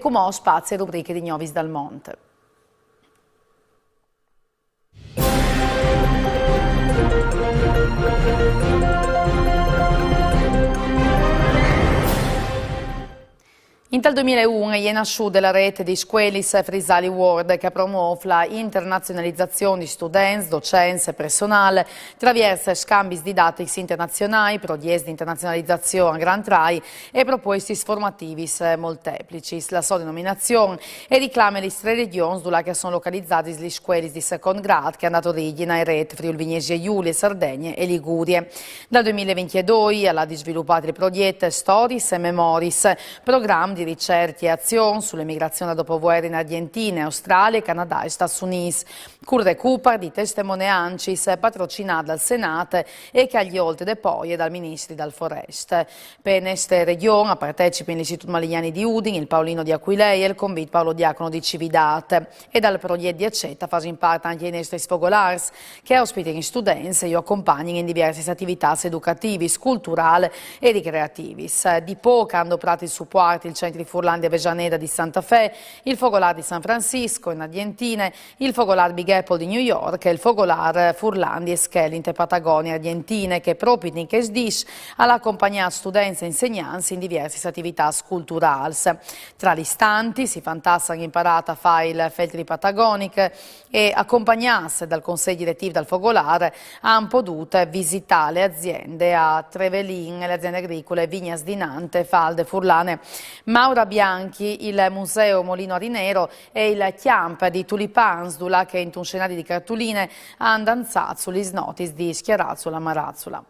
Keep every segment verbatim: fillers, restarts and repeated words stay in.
Cumò spazi e rubriche di Gnovis dal Mont. Intal doi mil e un e je nassût la rêt di scuelis Frisali World che a promôf la internazionalizazion di students, docents e personâl traviers scambis didatics internazionâi, progjets di internazionalizazion a grant rai e propuestis formativis molteplicis. La sô denominazion e riclame lis trê regjons dulà che a son localizadis lis scuelis di secont grât che a àn dât origjin ae rêt Friûl Vignesie Julie, Sardegne e Ligurie. Dal doi mil e vincjedoi al à disvilupât il progjet Storis e Memoris, program di ricercje e azion su la emigrazion dal dopovuere in Argjentine, Australie, Canadà e Stâts Unîts, cul recupar di testemoneancis patrocinât dal Senât e che al je olte de poie dal ministri dal Forest. Pe nestre regjon a partecipin l'Istitut Malignani di Udin, il Paolino di Aquilee e il Convit Paolo Diacono di Cividât. E dal progjet di Aceta a fasin part ancje i nestris fogolârs, che a ospitin students e ju acompagnin in diviersis ativitâts educativis, culturâls e ricreativis. Di pôc a àn doprât il supuart il Centri Furlan di Avellaneda di Santa Fe, il Fogolâr di San Francisco in Argjentine, il Fogolâr Big Apple di New York e il Fogolâr Furlan di Esquel inte Patagonie Argjentine, che propit in chescj dîs al à acompagnât students e insegnants in diviersis ativitâts culturâls. Tra lis tantis, i fantats a àn imparât a fâ il feltri patagonic e, acompagnâts dal consei diretîf dal Fogolâr, a àn podût visitâ la aziende a Trevelin, la aziende agricule Vignas di Nante, Falde Furlane, Maura Bianchi, il museu Molino Arinero e il cjamp di tulipans, dulà che intun scenari di cartuline a àn danzât su lis notis di Schiarazzula Marazzula.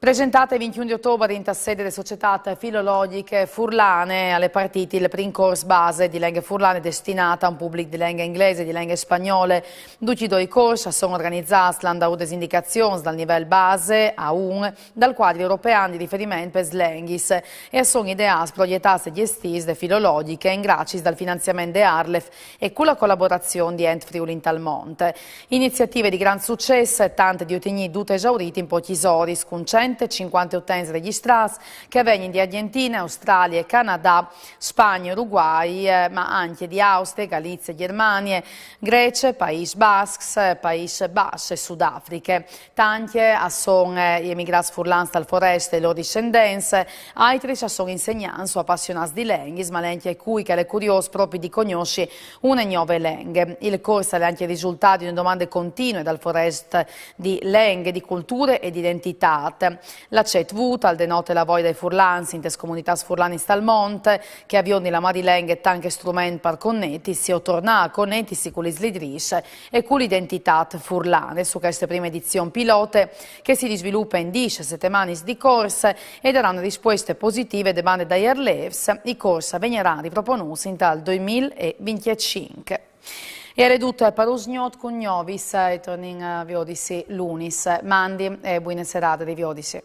Presentât il vincjeun di Otobar inte sede de Societât Filologjiche Furlane, al è partît il prin cors base di lenghe furlane destinât a un public di lenghe inglese e di lenghe spagnole. Ducj i doi cors a son organizâts lant daûr des indicazions dal nivel base A un dal cuadri european di riferiment pes lenghis e a son ideâts, progjetâts e gjestîts de Filologjiche in graciis dal finanziament de ARLeF e cu la colaborazion di Ent Friûl Intal Mont. Iniziative di grant sucès, tant di otignî dut esaurît in pocjis oris, cun cent e cincuante utents regjistrâts che a vegnin di Argjentine, Australie, Canadà, Spagne, Uruguay, eh, ma ancje di Austrie, Galizie, Gjermanie, Grecie, Paîs Bascs, Paîs Bascs e Sudafriche. Tancj a son, eh, i emigrâts furlans dal Forest e i lôr discendents, altris a son insegnants o apassionâts di lenghis, ma al è ancje cui che al è curiôs propit di cognossi une gnove lenghe. Il cors al è ancje risultât di une domande continue dal Forest di lenghe, di culture e di identitât. La CET Vût al denote la voie dai furlans intes comunitâts furlanis dal mont, che a viodin la marilenghe tant che strument par conetisi o tornâ a conetisi cu lis lidrîs e cu la identitât furlane. Su cheste prime edizion pilote, che si disvilupe in dîs setemanis di cors e darà une rispueste positive de bande dai arlêfs, i cors a vegnaran riproponûts intal doi mil e vincjecinc. E al è dut par usgnot cun Gnovis, e tornìn a viodisi lunis. Mandi e buine serade, riviodisi.